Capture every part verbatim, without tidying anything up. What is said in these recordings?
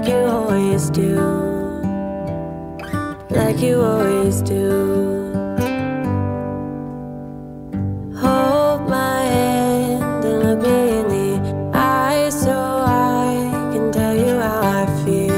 You always do, like you always do. Hold my hand and look me in the eye so I can tell you how I feel.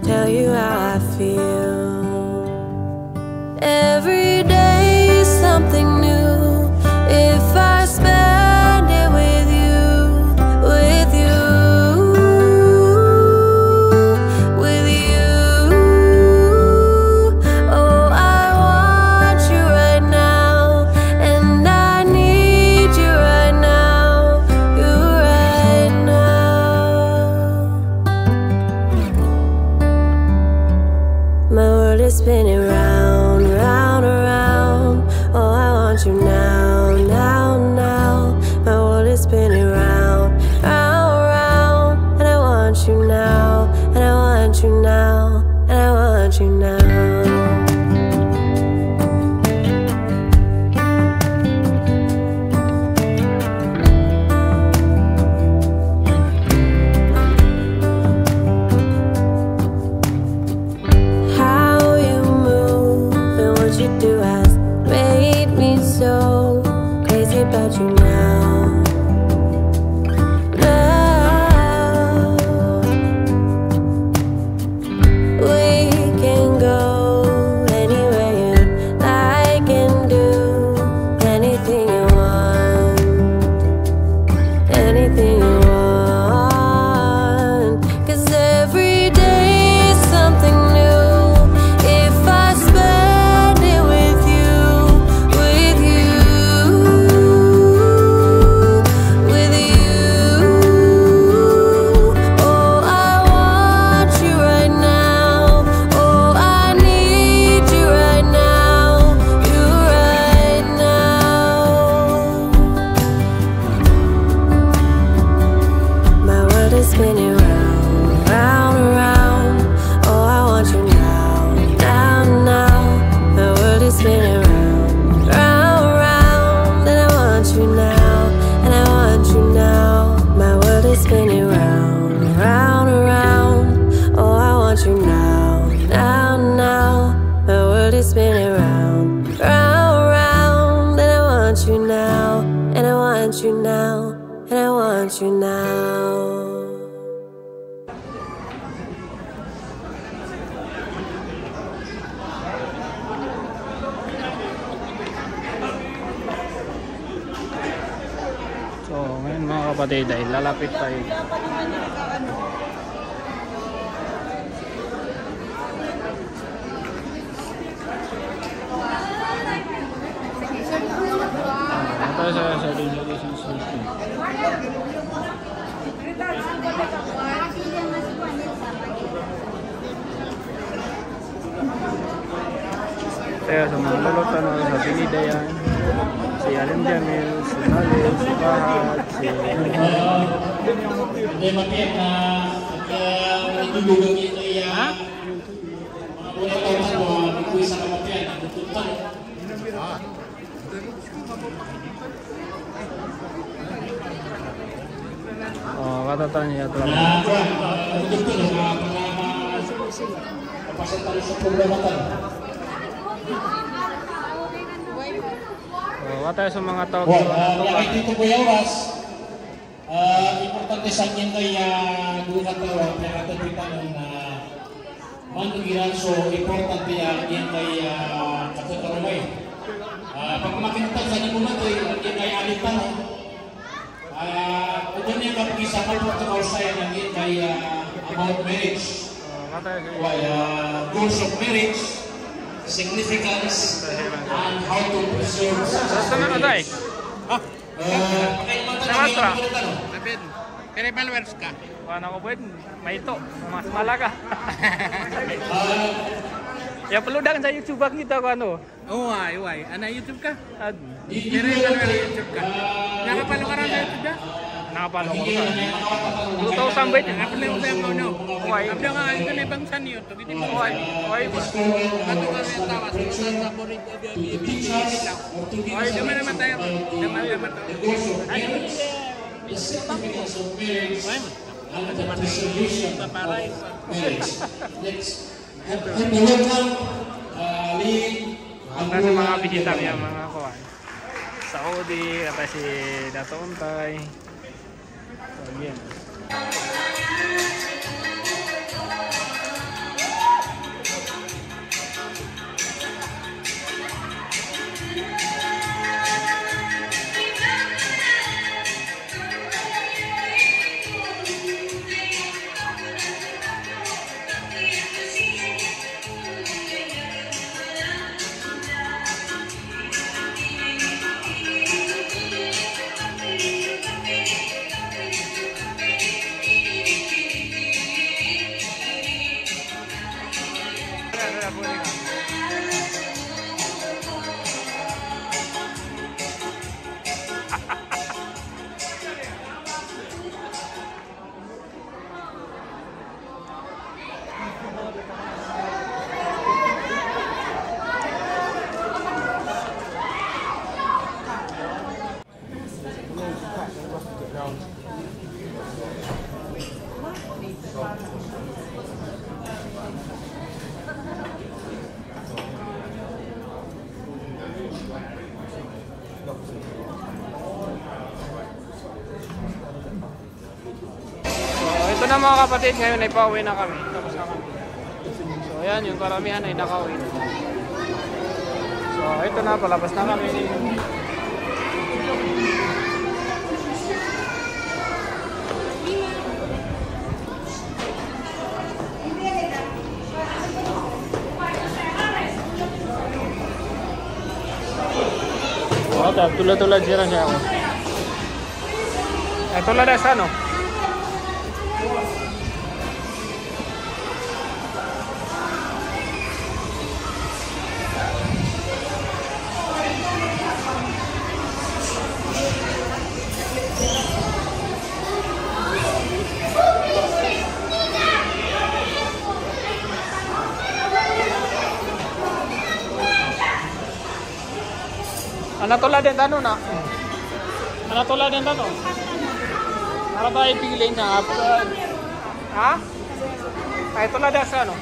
Tell you how I feel. Every day something new. If I spend it with you, with you, with you. Oh, I want you right now, and I need you right now, you right now. My world is spinning round, round, around. Oh, I want you now, now, now. My world is spinning round, round, round. And I want you now, and I want you now, and I want you now. How you move and what you do has made me so crazy about you now. Now we can go anywhere you like and do anything you want, anything you want. 'Cause every day is something new. If I spend it with you, with you, with you. Oh, I want you right now. Oh, I need you right now. You right now. My world is spinning round, round, round. Oh, I want you now, now, now. My world is spinning round, round, round. And I want you now, and I want you now. My world is spinning round, round, round. Oh, I want you now, now, now. My world is spinning round, round, round. And I want you now, and I want you now, and I want you now. So, ngayon, mga kapatid, ay lalapit tayo. Ito sa, sa, sa, sa, sa, sa. Kaya sa mga lolo tano sa Binida yan, si Alim Jamil, si Mali, si Fahad, si Hindi, mapiyak na, ah, itulugan niyo iya. Ha? Mga mula taon na po, ah, di po isa na mapiyak, ah, tututan. O, katatanya, tuwan. O, wata so manga taw. Well, ah, mula kay Tito Boy Auras. Ah, importante sa giyangkaya, ah, dowa a taw a piyakatagpitan na, ah, mando iran so importante a giyangkaya, ah, katharo a mawri. Ah, pagmakinta sa di ko matoy, a giyangkaya alit tano. Ah, oto niyan kapagisa ko po sa kausay a giyangkaya, ah, about marriage. Why, ah, goals of marriage, significance, and how to preserve successful marriage. Sa Matra. Pwede followers ka? Wala ko pwede. Maito. Mas malaga. Ya, upload sa YouTube ang kita ko ano. O, ay, ay. Ana YouTube ka? Ad. Pwede followers sa YouTube ka? Nakapalo ka ran sa YouTube ka? Nakapalo ko ran. Two thousand ba ito? Nakapalo ko ran, no? Why? Abda ka, ito na ibang sa YouTube. Ito na ibang sa YouTube. Why? Why ba? Ito ka rin tawas. Ito ka sa boring. Ay, daman, daman tayo. Daman, daman tayo. Ay, And the preservation of marriage. Let's have a welcome, uh, Lee. Ano sa mga bisita niya, mga kuwan. Saudi, kata si Dato Untay. So, yun. So, ito na, mga kapatid, ngayon ay pauwi na kami. Tapos na kami. So, ayan, yung karamihan ay nakauwi na. So, ito na, palabas na kami. O, ta, tolad-tolad siran siya. Ay, tolad a sa, no? Anatola den tano na. Anatola den tano. Para ba ipigilin na apa? Ha? Ay, tolad a sa, no?